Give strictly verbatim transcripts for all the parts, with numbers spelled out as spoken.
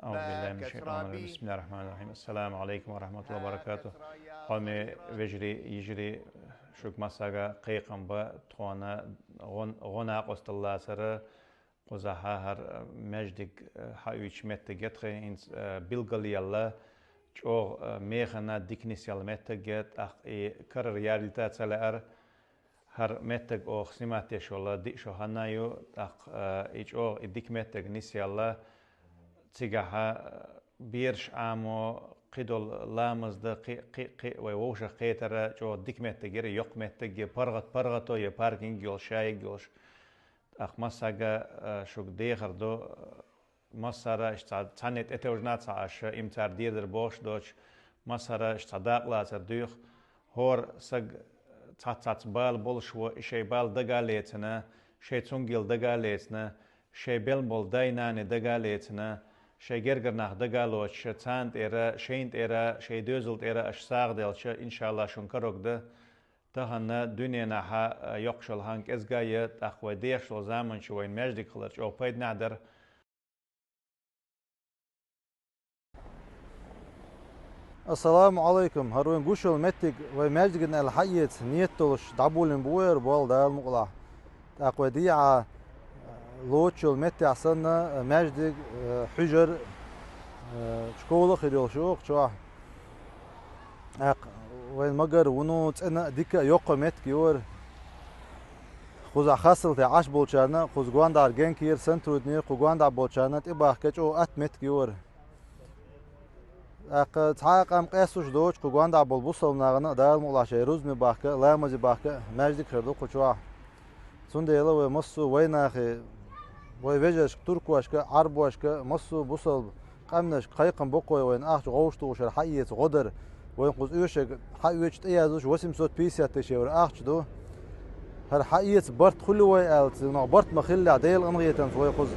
أعوذ بالله من الشيطان الرجيم. بسم الله الرحمن الرحيم. السلام عليكم ورحمة الله وبركاته. Хьоме вежарий, йижарий, шуга массага кхайкхам ба тхона гӀон-, гӀо накъостал лацара, кхузахьа хӀара маьждиг хьаоьцу меттиг я тхо, хӀинца билгалъелла, чӀогӀа механа дика нисъелла меттиг я, тӀаккха и карара яьлийта ца лаьара. ХӀара меттиг оха снимать деш йола диъ шо хинна ю, тӀаккха, э, и чӀогӀа и дика меттиг нисъелла, цигахьа, э, бераш Ӏамо, кхыдола ламаз да, кхы, кхы, кхы вай вовшах кхетара, чӀогӀа дика меттиг яра, йоккха меттиг я, паргӀат-, паргӀато я, паркинг йолуш, шайиг йолуш. ТӀаккха массага, э, шуга дехар ду, э, массара иштта цхьа-, цхьанне тӀетевжина ца Ӏаш, им цара дийрдар бохуш доцуш, массара иштта цхьа дакъа лацар дуьйху. ХӀора саг цхьацца-цхьацца бала болуш ву, и шайн бала дага а лецина, шайн цунгел дага а лецина, шайн белла болу дай-наний дага а лецина, шайн гергара нах дага а лоцуш, царна тӀера, шайна тӀера, шайн доьзал тӀера аша сагӀа делча, иншалла, шуна караг дан. Тахана дуьненахьа, а, йоккхуш йолу хан кӀезиг а я, тӀаккха вай дехаш долу заманчу вайн маьждиг хилар чӀогӀа пайданехь дара. Ассаламу Ӏалайкум. ХӀара вайн гуш йолу меттиг вай маьждигна аьлла хьаэца ниет долуш дӀаболийна бу вай хӀара болу Дала мукъалахь. ТӀаккха вай дехьа лоцуш йолу меттехь санна, маьждиг, хьуьжар, школа а хир йолуш ю оха чохь. ТӀаккха вайн магар вуно цӀена а, дика а, йоккха а меттиг ю хӀара. Кхузахь хасталте Ӏаш болчарна, кхуза гондӀара генкера, сантруднера, кху гондӀа болчарна тӀебахка чӀогӀа атта меттиг ю хӀара. ТӀаккха цхьа а къам къестуш доцуш, кху гондӀа болу бусалба нахана а Дала мукъалахь шайн рузбане бахка, ламазе бахка маьждиг хир ду кху чохь. Цундела вай массо а вайнахе, вай вежаршка, туркошка, Ӏарбошка, массо а бусалба къаьмнашка кхайкхам боккхой вайна ахча гӀовш тухуш хӀара хьаэца гӀо дар. Вайна кхуза оьшург хьаоьцуш тӀеяздеш восемьсот пятьдесят тысяч евро ахча ду. ХӀара хьаэца барт хуьлу вай аьлла, цунах барт ма хиллехь, Делан къинхетамца вай кхуза.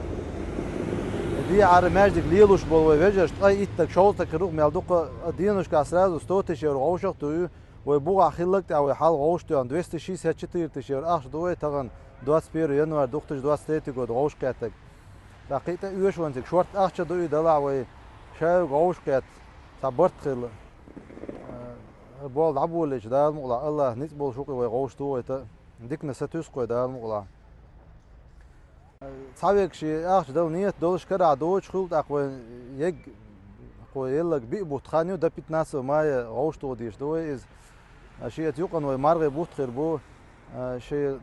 ДегӀара маьждиг лелош болу вай вежарш ткъе итт стаг, шовзткъа стаг хир ву-кх мел дукха, а деношкахь сразу сто тысяч евро гӀовшах а туй. Вай бухахь хилларг тӀехь вай хьал гӀовш тоьхна двести шестьдесят четыре тысячи евро ахча ду вай тахана, двадцать первое январь две тысячи двадцать третий год гӀовш кхеттарг. ТӀаккха кхин а тӀе оьшу вайна цига шорта ахча а ду и далахь вай, шайга гӀовш кхетта, цхьа барт хилла. Э, болу дӀаболийча Дала мукъалахь, АллахӀ ницкъ болуш ву-кх и вай гӀовш тухуьйту, диканна сатуьйсу-кх вай Дала мукъалахь. Цхьа вегаш и ахча дала ниет долуш карахь доцуш хуьлу, тӀаккха вайн ег-, кхо еллаг биъ бутт хан ю, до пятнадцатого мая гӀовш тоха дезаш ду вай иза. Шеца юкъана вай маргӀи бутт хир бу, шен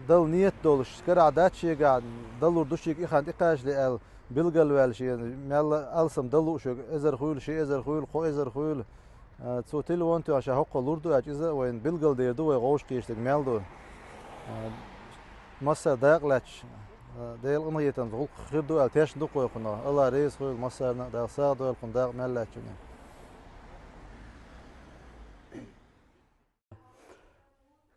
дала ниет долуш, карахь дац шегахь, далур ду шега и хан тӀекхачале аьлла, билгалваьлла шен мел алсам дала лууш верг эзар хуьлу, ши эзар хуьлу, кхо эзар хуьлу. Э, цо телефон тоьхна ша хӀокхо лур ду аьлча, иза вайна билгалдер ду, вай гӀовш кхеташ дерг мел ду. Э, массара дакъа лаьтташ, э, Делан къинхетамца гӀуллакх хир ду аьлла тешна ду-кх вай кхунах. АллахӀ реза хуьлда массарна а, Дала сагӀа дойла кхунна дакъа мел лаьттачунна.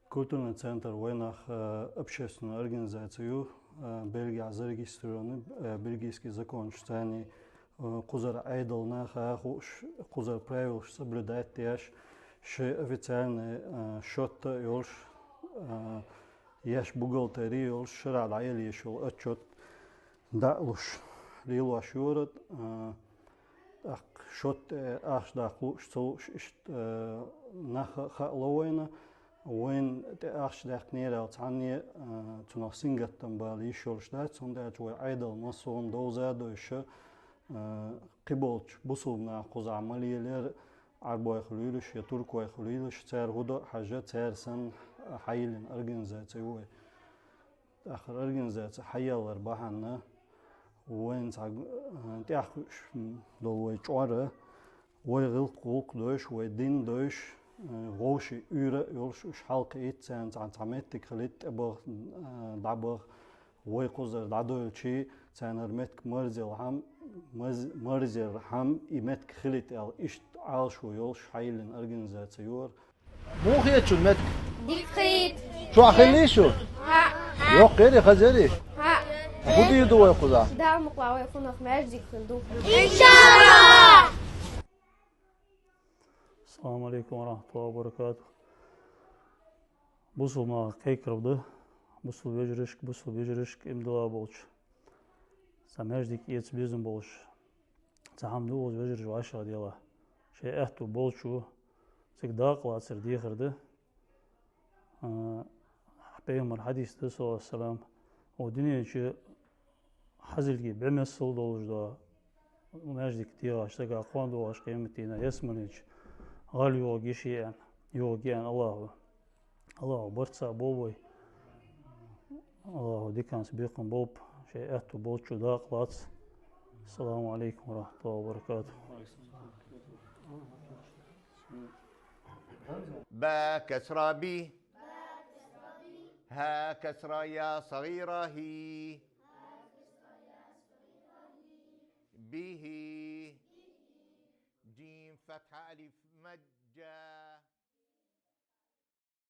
Культурный центр вайнах, э, общественная организация ю, э, Бельгехь зарегистрированный, э, бельгийский законаш царний, э, кхузара Ӏедал наха а хууш, кхузара правилаш соблюдать деш, шайн официальный, э, счёт а йолуш, э, еш бухгалтери йолуш, шарахь дӀаелла еш йолу отчёт дӀа а луш, лелош ю хӀара, э, тӀаккха счёт тӀе ахча даккха лууш, ца лууш, иштта, э, нах а хаало вайна. Вайна тӀе ахча даьккхинера аьлла цхьанне, э, цунах сингаттам бала йиш йолуш дац, хӀунда аьлча вай Ӏедал массо а хӀума довза а довзуш, э, кхиболчу бусулба наха кхузахь ма лелара, Ӏарбой хуьлийла уьш я туркой хуьлийла уьш, цара хӀун до а хьажа, цара санна хьайиллина организация ю вай. ТӀаккха организация хьаяллар бахьана вайна цхьа, э, тӀехь хуьуш долу вай чкъор а, вай гӀуллакх, гӀуллакх дойуш, вай дин дойуш, э, вовшийн уьйр а йолуш уьш хьалакхийтта, царна цхьа, цхьа меттиг хилийта тӀебаха, э, дӀабаха, вай кхузара дӀадойлучий, царна хӀара меттиг марзъелхьама, марз-, марзъелхьама и меттиг хилийта аьлла, иштта Ӏалашо йолуш хьайиллина организация ю хӀара. Муха хета шуна меттиг? Дика хета. Чохь хиллий шу? ХӀаъ. Йоккха ярий, хаза ярий? ХӀаъ. ХӀун дийр ду вай кхузахь? Дала мукъалахь вай кхунах маьждиг хир ду. Иншалла! Ассаламу алейкум ва рахматуллахи ва баракатух. Бусулба нахах кхайкхар ду, бусулба вежаршка, бусулба вежаршка, иман дилла болчу, цхьа маьждиг эца безам болуш. Цхьа хӀама ду укхаза, вежарий, вӀашагӀделахь. Шоай аьттув болчо цига дакъа лацар дехар да. А, Пайхамара хьадис да, саллаллахӀу Ӏалайхи ва саллам, укх дунен чу хьазилги бӀе масал долаш да, маьждиг дегӀаш, сага кхоана доагӀаш къематдийнахьа, ялсмален чу гӀала йоагӀа йиш я аьнна, йоагӀа я аьнна АллахӀа. АллахӀа барт цхьа болба вай. АллахӀа диканца бекхам болба, шоай аьттув болчо дакъа лаца. Ассаламу Ӏалайкум ва рахьматуллахӀи ва баракатухӀ. با کسرا بی، ها کسرا یا صغیرا هی، به، جیم فتح الف مد جا.